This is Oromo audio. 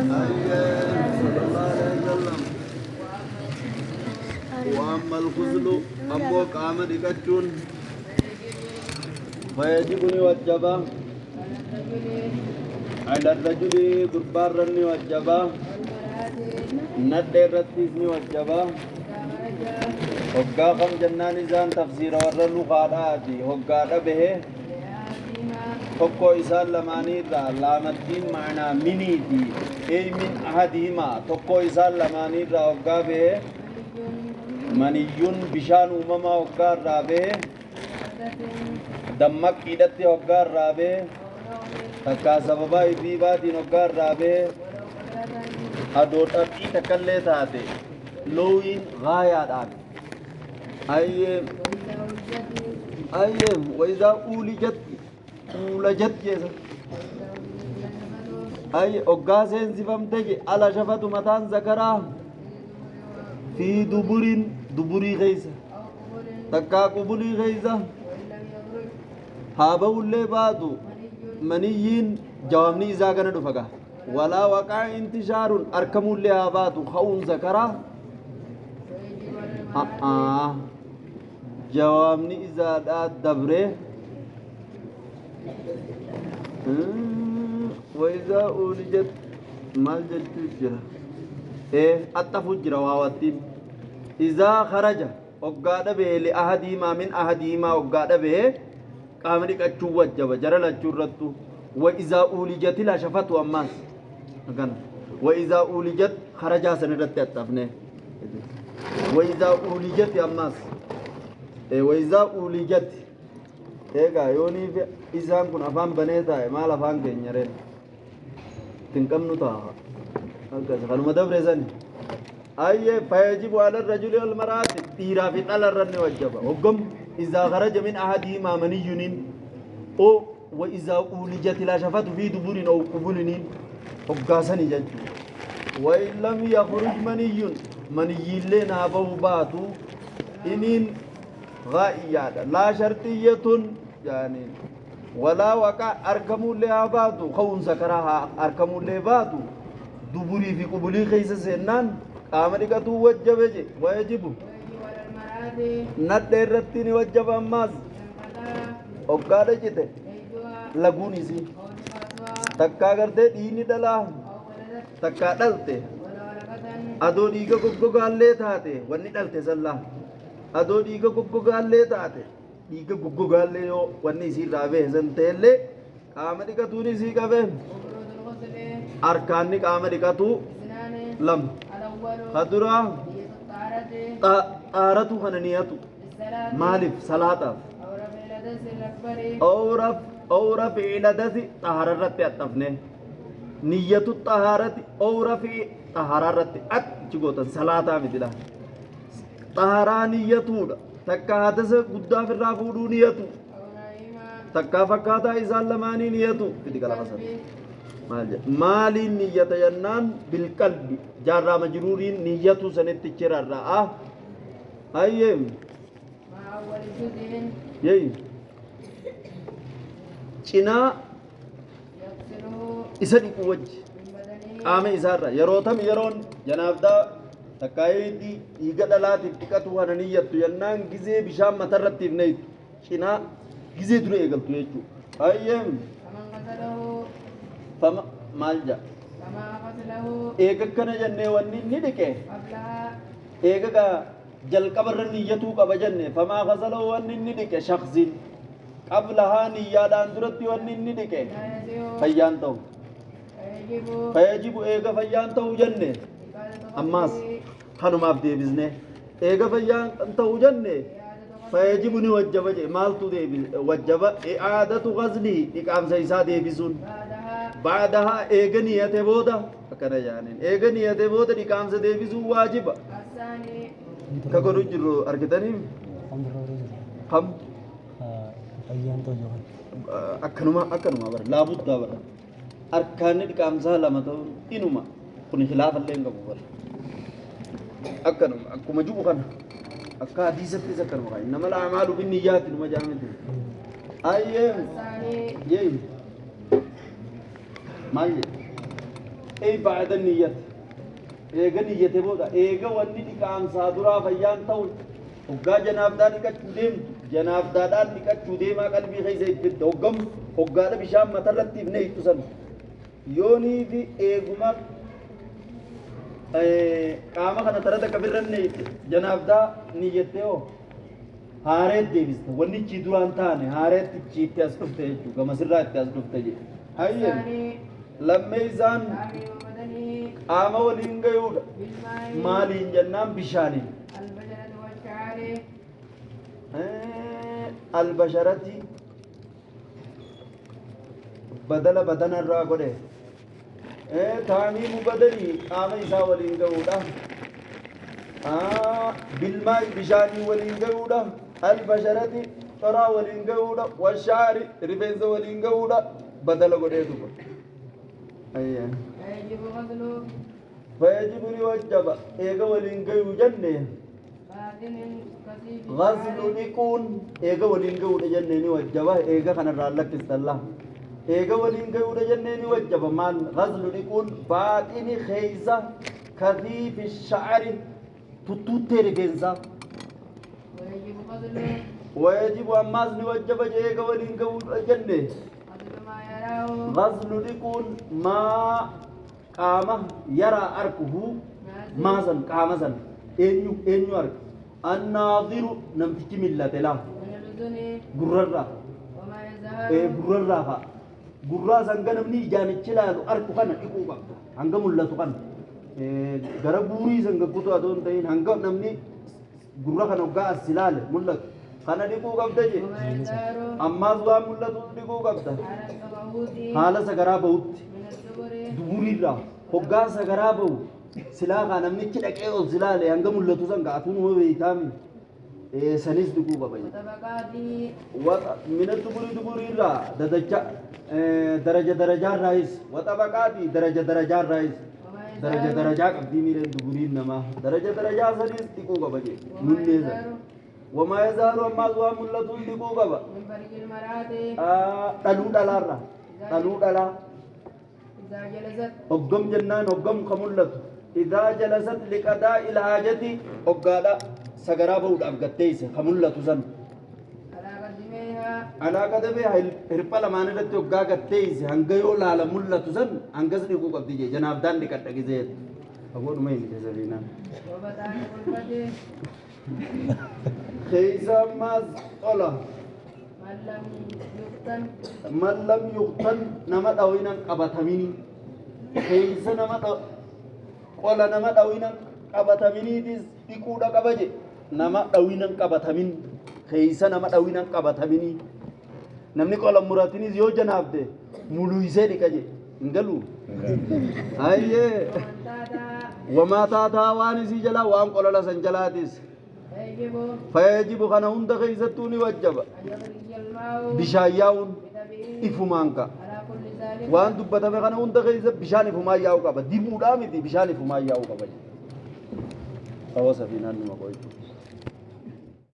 صلى الله عليه وسلم. وأما الغسل أمو قام دقچون فيجب وجبا على الرجل قربان وجبا ندي رتيسني وجبا hoggaa kam jennaan isaan tafsiira warra lugaadhaati hoggaa dhabe tokko isaan lamaaniirraa laamattiin ma'anaa miniiti ey min ahadihimaa tokko isaan lamaaniirraa hoggaa bahe maniyyuun bishaan uumamaa hoggaa irraa bahe dammaqqiidhatti hoggaa irraa bahe takkaa sababaa hirriibaatiin hoggaa irraa bahe adoo dhabbii takkallee taate loowiin gaayaadhaan ayyee ayyee wayizaa uulijatti uulajat jeesa ay hoggaa seensifamte je ala shafatu mataan zakaraa fi duburiin duburii keeysa takkaa qubulii keeysa haa ba'ullee baatu maniyyiin jawaabni isaa kana dhufa gaa walaa waqaa intishaarun arkamullee haa baatu ka'uun zakaraa jawaabni isaadhaa dabree wayizaa uulijat maal jechuu jira ee axxafuu jira waawattiin izaa kharaja hoggaa dhabee li ahadihimaa min ahadihimaa hoggaa dhabee qaama dhiqachuu wajjaba jara lachuu irrattu wa izaa uulijati la shafatu ammaas akkana wa izaa uulijat kharajaa san irratti axxafne wa izaa uulijati ammaas wa izaa uulijati eegaa yooniif isaan kun afaan banee taa'e maal afaan keenya reen ittiin qabnu taa'a akkas kanuma dabre sani ayyee fayajibu ala rajuli wal maraati dhiiraa fi dhala irra ni wajjaba hoggam izaa kharaja min ahadihimaa maniyyuniin o wa izaa uulijati la shafatu fi duburin aw qubuliniin hoggaasani jechuudha wa in lam yakhruj maniyyun maniyyiillee naa bahu baatu iniin غائيادا لا شرطية يعني ولا وقع أركموا لها باتو خون سكرها أركموا لها باتو دبري في قبلي خيس سنان قام وجب ويجب ندرتني وجب أماز وقال جته لغوني سي تكا کرتے دینی دلا تکا ڈلتے ادو دیگا گگگالے تھاتے ونی ڈلتے صلی adoo dhiiga goggogaallee taate dhiiga goggogaallee yoo wanni isii irraa bahe san ta'ellee qaama dhiqatuun isii qabe harkaanni qaama dhiqatu lama ka duraa xaaratu kana niyatu maaliif salaataaf aw raf'i ladasi xahaara irratti axxafne niyyatu xahaarati aw raf'i xahaara irratti achi gootan salaataa miti laa xaharaa niyyatuudha takka hadasa guddaa ofirraa fuudhuu niyyatu takka fakkaataa isaan lamaanii niyyatu fidi qalafa sana maal jedha maaliin niyyata jennaan bilqalbi jaarraa majruuriin niyyatu sanitti chirarra'a ayyee yeey cinaa isa dhiqu wajji qaama isaarra yeroo tam yeroon janaabdaa takkaayidii dhiiga dhalaatiif dhiqatu kana niyyattu jennaan gizee bishaan matarrattiif neeytu cinaa gizee dura eegaltu jechuudha. Ayyee fama maal jedha eega akkana jennee wanni inni dhiqe eega gaa jalqabarra niyyatuu qaba jenne famaa kasalahu wanni inni dhiqe shakhsiin qablahaa niyyaadhaan duratti wanni inni dhiqe fayyaan ta'u fayajibu eega fayyaan ta'u jenne ammaas kanumaaf deebisne eega fayyaan ta'u jenne fayajibu ni wajjaba je maaltu deebise wajjaba i'aadatu ghazlihi dhiqaamsa isaa deebisuun baadahaa eega niyyate booda akkana jaaniin eega niyyate booda dhiqaamsa deebisuun waajiba ka godhu jirru argitanii kam akkanuma akkanuma bara laabuddaa bara arkaanni dhiqaamsaa lama ta'uun inuma kun khilaafa illee hin qabu bara akkanuma akkuma jiru kana akka hadiisattis akkanuma kana innama al-a'maalu binniyyaati numa jaamiti ayyee yee maal jedhe Ey ba'da niyyati. Eega niyyate booda eega wanni dhiqaamsaa duraa fayyaan ta'u hoggaa janaabdaa dhiqachuu deemtu janaabdaadhaan dhiqachuu deemaa qalbii keessa itti fidda hoggam hoggaadha bishaan matarratti ifne ittu san yoonii fi eeguma qaama kana tara takka birranne itti janaabdaa niyyattee hoo haareet deebista wannichi duraan taane haareetti itti as dhufte jechuudha gamasirraa itti as dhufte jedhe hayyee lammeeysaan qaama waliin gayuudha maaliin jennaan bishaaniin albasharati badala badanarraa godhe taamiimu badanii qaama isaa waliin ga'uudha bilmaa bishaanii waliin ga'uudha albasharati coraa waliin ga'uudha washaari rifeensa waliin ga'uudha badala godhee dhufa fayajibu ni wajjaba eega waliin gayuu jenne Ghaslu dhiquun eega waliin ga'uudha jennee ni wajjaba eega kanarraa lakkistalla eega waliin ga'uudha jennee ni wajjaba maal ghaslu dhiquun baaxini keeysa kathiifi sha'ari tuttuuttee rifeensaa wayajibu ammaas ni wajjaba eega waliin ga'uudha jenne ghaslu dhiquun maa qaama yaraa arkuhu maa san qaama san eenyu eenyu arka annaadiru namtichi millate laa gurrarraa ee gurrarraa fa'a gurraa san hanga namni ijaan ichi ilaalu arku kana dhiquu qabda hanga mul'atu kana gara guurii san gaggutu adoo hin ta'in hanga namni gurra kana hoggaa as ilaale mul'atu kana dhiquu qabda je ammaas waan mul'atu dhiquu qabda haala sagaraa bahutti duburiirraa hoggaa sagaraa bahu silaa kaa namnichi dhaqee ol silaale hanga mul'atu san gaa atuu numa beeytaami sanis dhiquu qaba je mina duburi duburiirraa dadacha daraja darajaarraayis waxabaqaati daraja darajaarraayis daraja darajaa qabdii miireen duburiin namaa daraja darajaa saniis dhiquu qaba jee munnee san wamaa yazaaru ammaas waan mul'atuun dhiquu qaba dhaluu dhalaarra dhaluu dhalaa hoggam jennaan hoggam ka mul'atu idaa jalasat liqadaa ilhaajati hoggaadha sagaraa bahuudhaaf gatteeyse ka mul'atu san Alaa qadamee hirpha lamaan irratti hoggaa gad teeyse hanga yoo laala mul'atu san hangas dhiquu qabdi jee janaabdaan dhiqadha gizee jettu. Fagoodhuma himte sabiinaan. Keeysa ammaas tola. Man lam yuqtan nama dhawinan qabatamini. Keeysa nama qola nama dhawinan qabataminiitis dhiquudha qaba je. Nama dhawinan qabatamin keeysa nama dhawinan qabataminii namni qola muratinis yoo janaafte muluysee dhiqa je hin galuu hayyee wamaa taataa waan isii jalaa waan qolola san jalaatis fayajibu kana hunda keeysattuu ni wajjaba bishaan yaa'uun ifumaan ka waan dubbatame kana hunda keeysa bishaan ifumaan yaa'uu qaba dibuudhaa miti bishaan ifumaan yaa'uu qaba Hawa safiinaan numa qoytu.